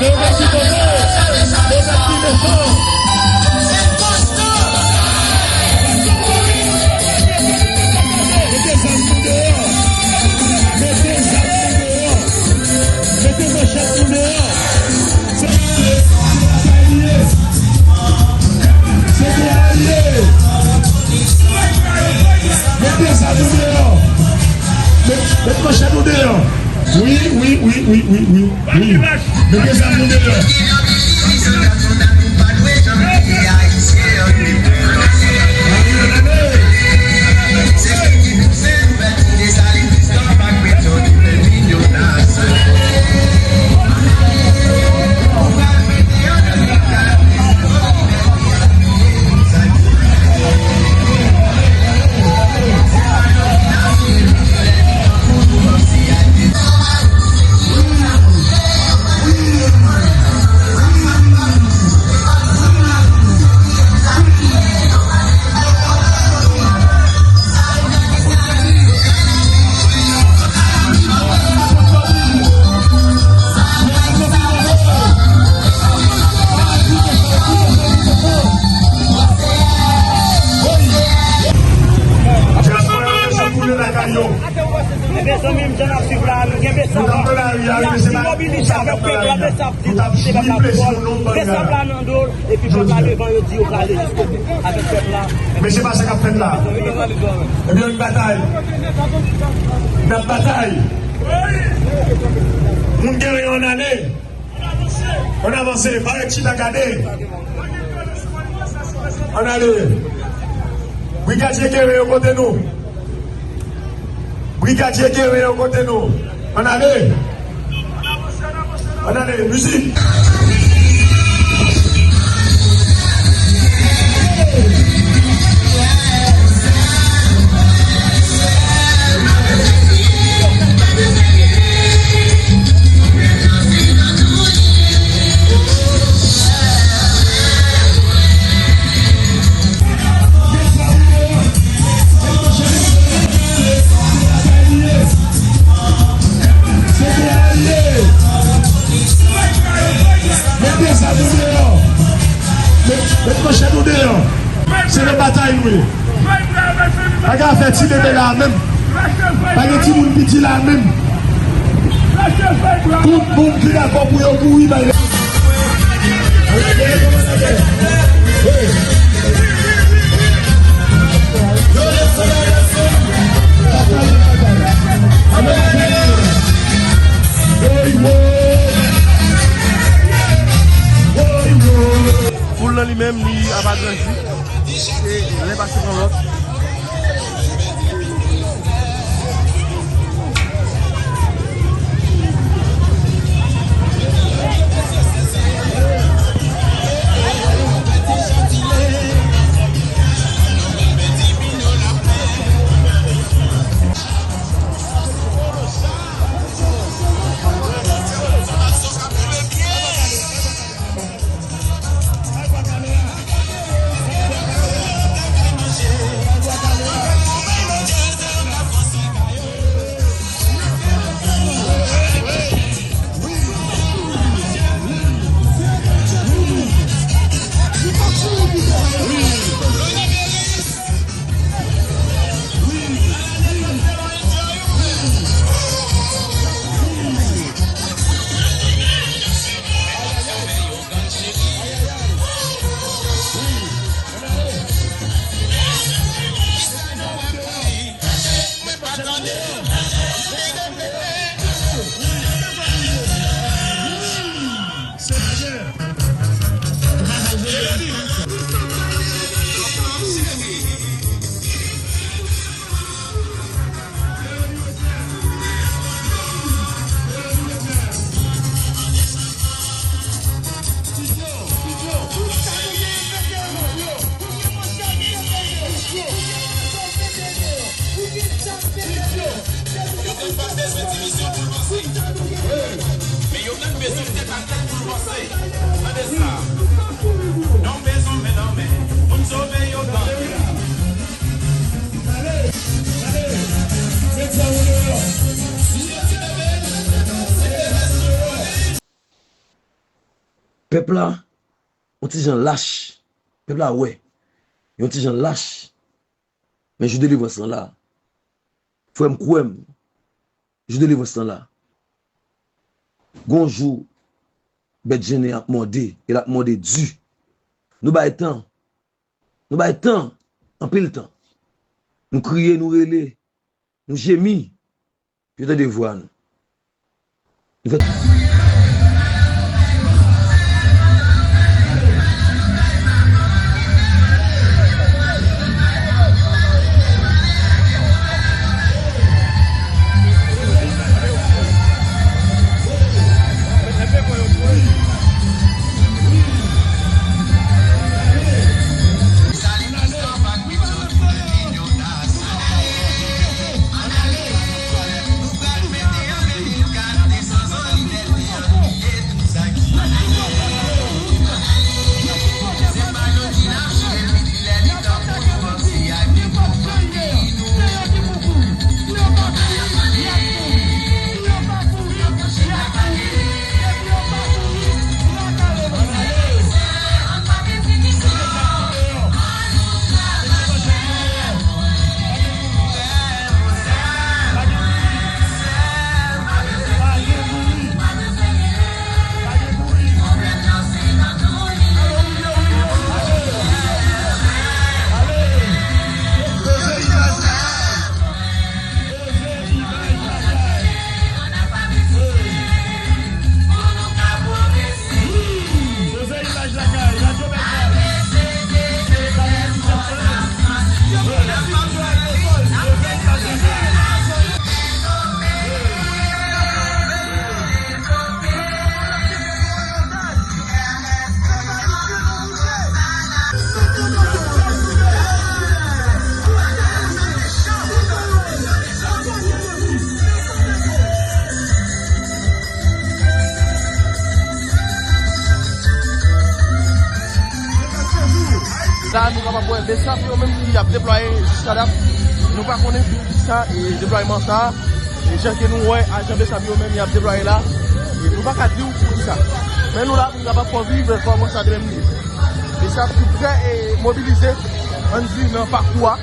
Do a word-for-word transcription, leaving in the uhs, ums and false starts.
Mete zam nou deyò. Mete zam nou deyò. Mete manchèt nou deyò. Se batay li ye. Se batay li ye. Mete zam nou deyò. Met, met manchèt nou deyò. Wi, wi, wi, wi, wi, wi, wi. Mete zam nou deyò. Dyaspora yo, mesye, koule lakay yo. Mezanmi, m jan ap swiv la, nou gen Besap la. Li ap mobilize avèk pèp la, Besap di, se pèp la pou kò l. Besap la nan do l, epi pèp la devan yo di yo prale jiskobout avèk pèp la. Men se pa sa k ap fèt la. Ebyen, yon batay. N ap batay. Moun Guerrier, ann ale. Ann avanse, pa ret chita gade. Ann ale. Brigadye Guerrier yo, kote nou? Brigadye Guerrier yo, kote nou? Ann ale. Ann ale, mizik. Mete zam nou deyò. Met, met manchèt nou deyò. Se nan batay nou ye. Pa gen afè ti bebe la menm. Pa gen timoun piti la menm. Tout moun ki dakò pou yo mouri, bay. Foul lan li menm, li ap agrandi. E len pase pran lòt. Yo gen pa bezwen divizyon pou l vanse. Men yo gen bezwen tèt a tèt pou l vanse. Tande sa. Non bezwen men nan men. Moun sove yo gang. Pèp la, yon ti jan lach. Pèp la wè. Yon ti jan lach. Men jou delivrans lan la. Frè m, kwè m, jou delivrans lan la. Gon jou, bèt jennen ap mòde, e l ap mòde di. Nou bay tan. Nou bay tan, anpil tan. Nou kriye, nou rele, nou jemi. Yo tande vwa nou. Nou fè La, nou kapab wè Besap yo menm ki ap deplwaye jiska dat. Nou pa konnen pou kisa, e, deplwayman sa a, e, jan ke nou wè ajan Besap yo menm y ap deplwaye la, e, nou pa ka di w pou kisa. Men nou la pou n kapab fè w viv kòman sa te menm ye. Besap ki trè, e, mobilize, ann di, nan pakou a.